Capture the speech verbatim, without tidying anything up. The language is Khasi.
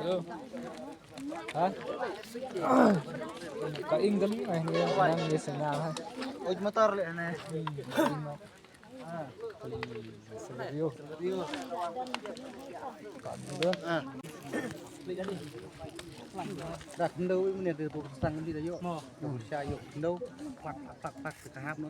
Hello. Ha? Ka ing dum ai ni nang ni sanga ha. Oj motor le ne. Rio. Ka ing dum. Dak ndo ini tu tang di yo. Sha yo ndo. Plak plak plak ka hap no.